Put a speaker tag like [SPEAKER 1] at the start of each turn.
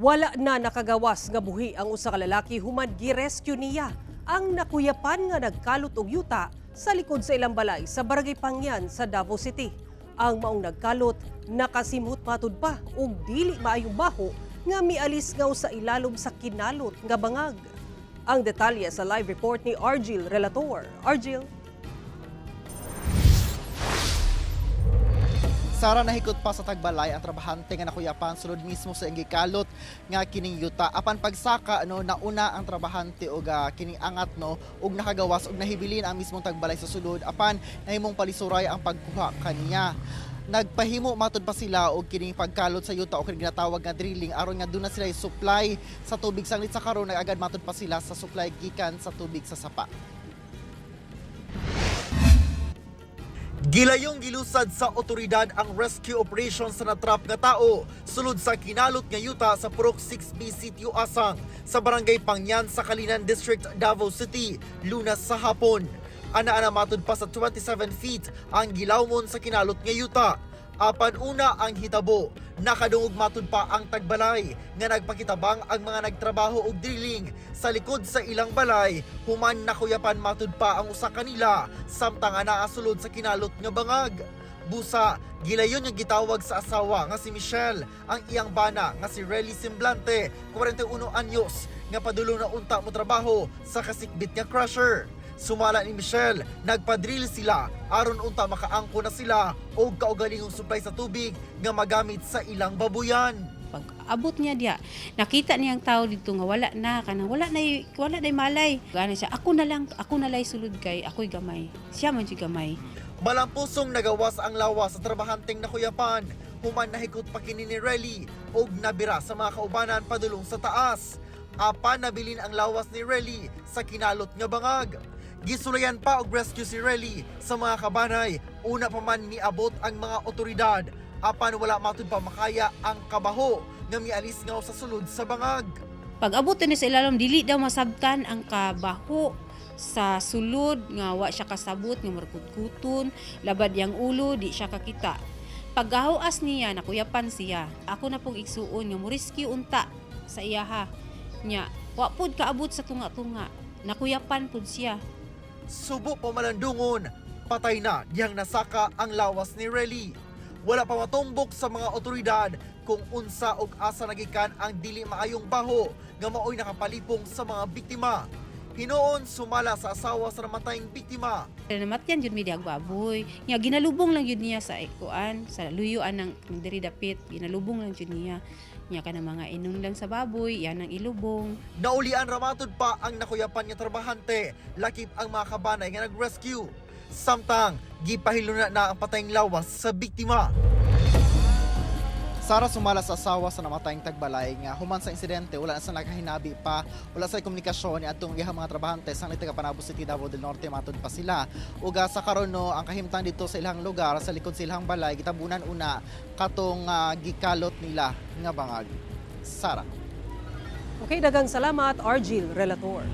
[SPEAKER 1] Wala na nakagawas nga buhi ang usa ka lalaki human gi-rescue niya ang nakuyapan nga nagkalot og yuta sa likod sa ilang balay sa Barangay Pangyan sa Davao City. Ang maong nagkalot, nakasimhot matud pa og dili maayong baho nga mialis ngaw sa ilalom sa kinalot nga bangag. Ang detalye sa live report ni Argil Relator. Argil.
[SPEAKER 2] Sara, nahikot pa sa tagbalay ang trabahante nga nakuyapan sulod mismo sa iyang gikalot nga kining yuta. Apan pagsaka no, nauna ang trabahante og kining angat no, ug nakagawas og nahibilin ang mismong tagbalay sa sulod, apan nahimong palisuray ang pagkuha kaniya. Nagpahimo matud pa sila og kining pagkalot sa yuta o kining ginatawag nga drilling aron nga duna sila supply sa tubig. Sanglit sa karon, nagagad matud pa sila sa supply gikan sa tubig sa sapa.
[SPEAKER 3] Gilayong gilusad sa otoridad ang rescue operation sa natrap nga tao sulod sa kinalot nga yuta sa Purok 6B, Sitio Asang sa Barangay Pangyan sa Calinan District, Davao City, Lunes sa hapon. Ana-ana matud pa sa 27 feet ang gilawmon sa kinalot nga yuta. Apan una ang hitabo, nakadungog matud pa ang tagbalay nga nagpakitabang ang mga nagtrabaho og drilling sa likod sa ilang balay human nakuyapan matud pa ang usa kanila samtang anaa sulod sa kinalot nga bangag. Busa, gilayon nga gitawag sa asawa nga si Michelle ang iyang bana nga si Relly Semblante, 41 anyos, nga padulong na unta mo trabaho sa kasikbit nga crusher. Sumala ni Michelle, nagpadrill sila aron unta makaangko na sila og kaugalingong supply sa tubig nga magamit sa ilang babuyan.
[SPEAKER 4] Pag abot niya diya, nakita niya ang tao dito nga wala na, kanang wala na malay. Gani siya, "Ako na lang, ako na lay sulod kay ako'y gamay." Siya man siya gamay.
[SPEAKER 3] Malampusong nagawas ang lawas sa trabahanteng nakuyapan human nahikot pa kini ni Relly og nabira sa mga kaubanan padulong sa taas. Apan nabilin ang lawas ni Relly sa kinalot nga bangag. Gisulayan pa og rescue si Relly sa mga kabanay una pa man miabot ang mga otoridad, apan wala matud pa makaya ang kabaho nga mialis ngaw sa sulod sa bangag.
[SPEAKER 4] Pag abot niya sa ilalom, dili daw masabtan ang kabaho sa sulod nga wa siya kasabot nga markutkuton, labad yang ulo, di siya kakita. Paggahuas niya, nakuyapan siya. Ako na pong igsuon nga mo rescue unta sa iyaha. Nya, wa pud kaabot sa tunga-tunga. Nakuyapan pud siya.
[SPEAKER 3] Subo pa malandungon, patay na dihang nasaka ang lawas ni Relly. Wala pa matumbok sa mga otoridad kung unsa og asa nagikan ang dili maayong baho nga maoy nakapalipong sa mga biktima. Hinuon, sumala sa asawa sa namatayng biktima,
[SPEAKER 4] Namatyan jud mi dihag baboy. Nya ginalubong lang jud niya sa ikuan, sa luyuan ng diri dapit, ginalubong lang jud niya. Nya kana mga inom lang sa baboy, yan ang ilubong.
[SPEAKER 3] Naulian ramatod pa ang nakuyapan nga trabahante, lakip ang mga kabanay nga nag-rescue. Samtang gipahiluna na ang patayng lawas sa biktima.
[SPEAKER 2] Sara, sumala sa asawa sa namatayng tagbalay nga human sa insidente wala na sa nakahinabi pa, wala sa komunikasyon ni atong iyang mga trabahante sang taga Panabo City, Davao del Norte matud pa sila. Ug sa karon no, ang kahimtang dito sa ilang lugar sa likod sa ilang balay, gitabunan una katong gikalot nila nga bangag. Sara.
[SPEAKER 1] Okay, daghang salamat, Argil Relator.